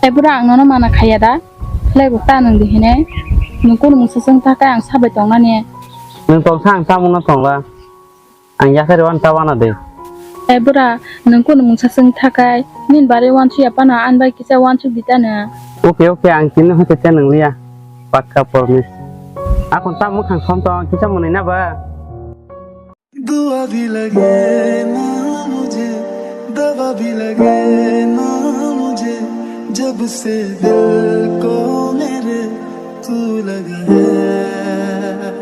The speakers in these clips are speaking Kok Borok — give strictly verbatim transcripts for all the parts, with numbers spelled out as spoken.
Ebura ang nono mana khaya da? Khlai bo ta nwng di hine. Nwng kunu mungsa swng tha khe ang sabai tongnani. Nwng tong kha ang tamungno tongla. Ang yakhai rwani ta wana de. Ebura nwng kunu mungsa swng tha khe nini bari wansuk ya pano ani bai kisa wansuk di ta na. Okay, okay, ang tini hwnkhe te nwng liya. Pakka promise. Akhon ta mwkhang som tong kisa mwnwi na ba? दुआ भी लगे ना मुझे, दवा भी लगे ना मुझे, जब से दिल को मेरे तू लगा है।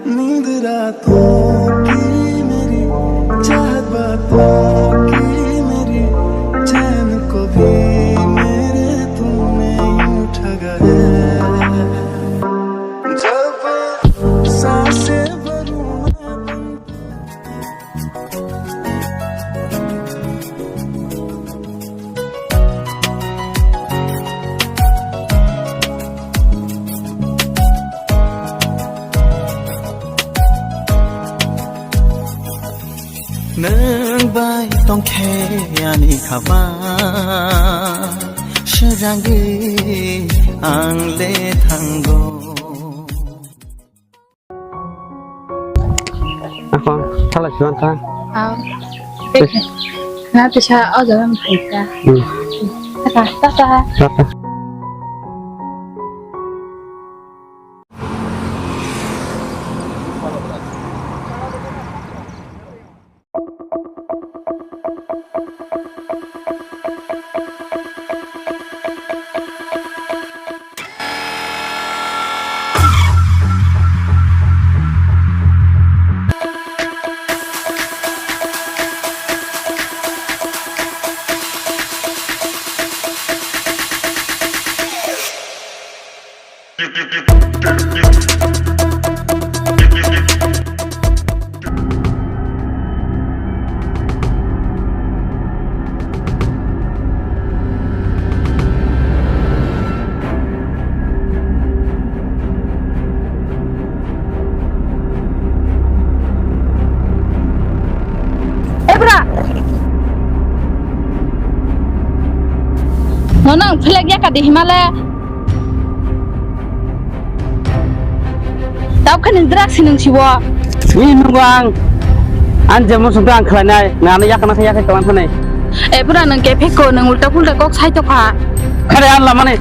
नींद रातों की मेरी, चाहत बातों की मेरी, चैन को भी मेरे तूने यूं ठगा है। जब सांसें भरूं मैं Nwng bai tongkhe ani khama, sejangwi ang le thango. Akhon, thala siwan kha. Aw. Tis- Na tisa o jaga mo phaikha. Hmm. Tata, tata. Tata. Ebra! Nono ang phelek ya kadi himale. Tau khani drak sinung siwo. Ni nunggo ang. An je musung ang khlainai. Nang ano yakna khe yakhai kalan thanai. Ebra nang kephek ko nang ulta pulta kok sai tokha. Khare an lamani.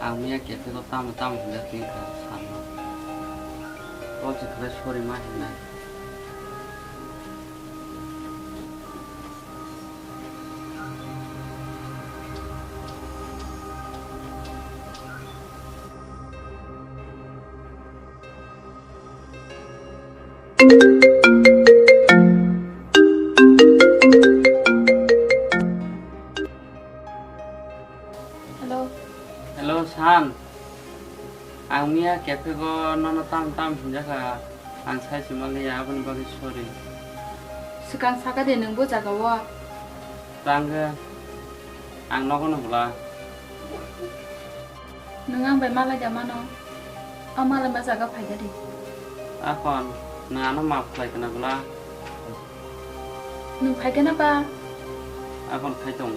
Ang miya cafe o tamo tamo hinjak tini kha sanma. Call se khlai sorry ma hinai. Hello. Hello, San. Ang miya cafe go nono tam tam hinjakha. Ang sai se manliya, aboni bagwi sorry. Swkang saka de nwng bo jaga o. Tangkhe ang nogo no bwla. Nwng ang bai malai da mano. O malai ma jaga phai da di. Akhon nwng ano maaf khlai khna bwla. Nwng phai khna ba? Akhon phai tong.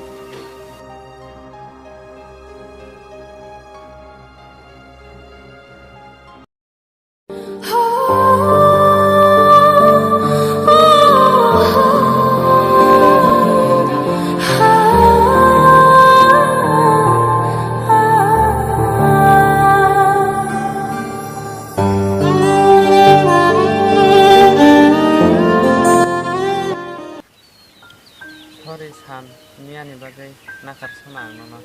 Sorry, san, miyani bagwi nakhar sana ang nono.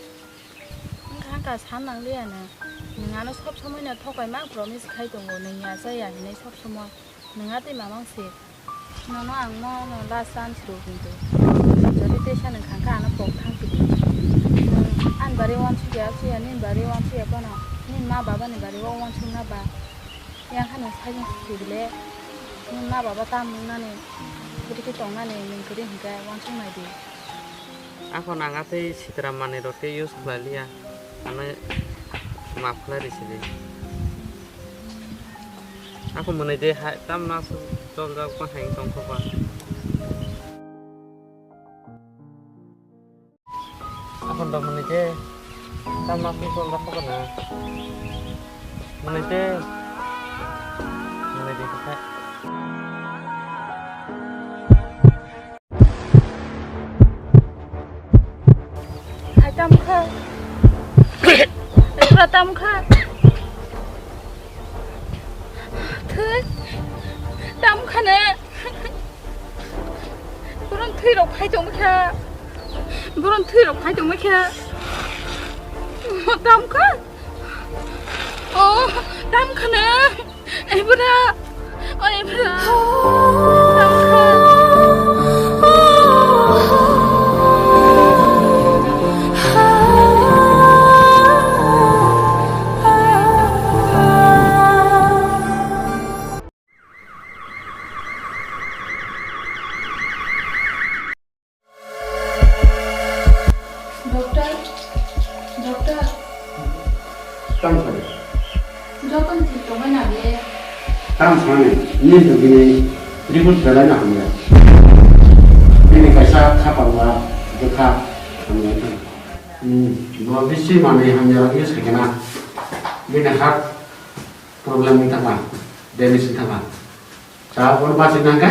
Wngkha wngkha, san nangliya no. Nwng ano sob somoi no thokai ma promise khai tongo, nwng ya cha ya hinwi sob somoi. Nwng a twi mamang se. Nono ang mo no last chance rw hintu. Jodi tesa nwng khangkha ano pok thang pidi. Nwng ani bari wansuk ya, chuya nini bari wansuk ya phano. Nini ma baba ni bari o wansuk na ba. Yang kha nwng sajwng sukhi bile, nwng ma baba tam wngnani, kwrwi khe tongnani, nwng kwrwi hwnkhe uansuk nai di. Akhon ang atwi sitra manwi rok tei use khlai liya, ano maaf khlai rw sidi. Akhon mwnwi de hai tamno aswk choljak ba hai wng tong kho ba. Akhon da mwnwi de. Tamo akhon tong da khobor na. Mwnwi de. Mwnwi de khe. Hai tamo kha. Pura tamo kha. Thwi. Tamo kha ne. Boron thwi rok phai tong kha. Boron thwi rok phai tong kha. Tam kha. Oh, tam kha na. Ebra. Oh, ebra. Tam kha. Doctor, doctor. Tamo sadi. Jotono thik tongwi na de. Tamo sadi, nini dugini report belai no hamya. Nini kaisa khapang ba bwkha hamya. Hmm, bo bisi manwi hamya use khaikhe na. Bini heart problem wngwi thangma, damage wngwi thangma. Cha bono bachina hwnkhe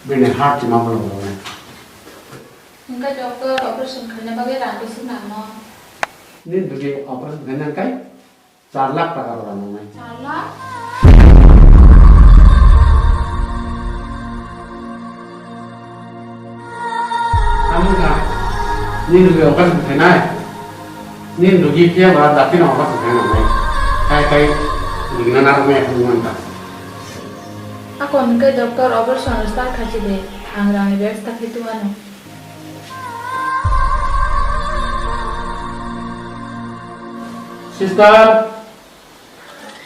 bini heart chima bono bono. Hwnkhe doctor operation khaina bagwi rang bisi nango? Nini dugini operation khaina hwnkhe char lakh taka rang nangnai. Char lakh? Tamo wngkha, nini logi operation khainai, nini logi phiya ba dakti no operation khainai nai. Khai khai logi na narwk maya phunukmani ta. Akon hwnkhe doctor operation start khaisi de, ang rangni bebostha khe tubano. Sister,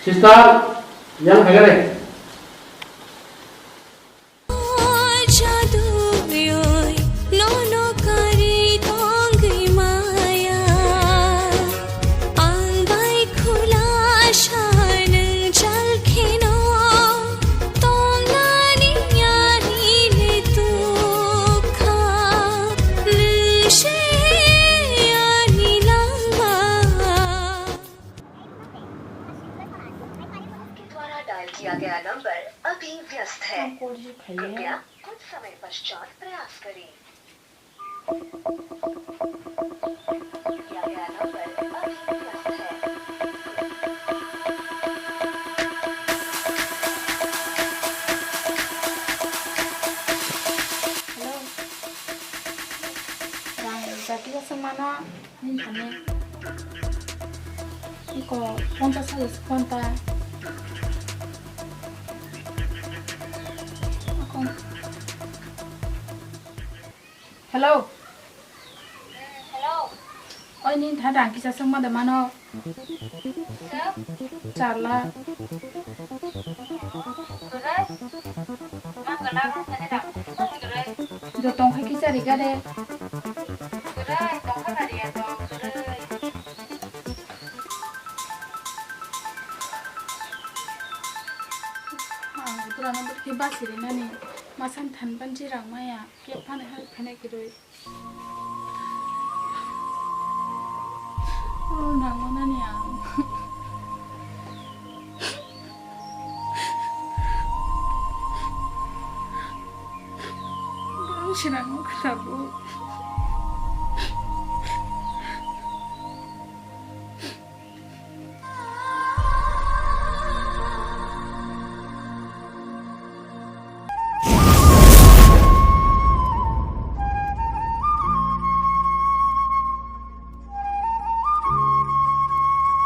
sister, yang khaigare. द्वारा डायल किया गया नंबर अभी व्यस्त है। कृपया कुछ समय पश्चात प्रयास करें। किया गया नंबर अभी व्यस्त है। Hello. Rang jati ka sung mano. Nini thani. Iko ponchas hajar sukon ta. Ako. Hello. Hello. Oi, nini thani rang kisa sung ma da mano. Sir? Char lakh. Bwrwi? Mang gana rang thani rang. Jotong hai kisa riga de. Ang burano bwrwi khe basi rinani, masani than ban je rang maya, khe phano help khainai kwrwi. Oh, nangmanani ang. Borok se nangma kha tabuk.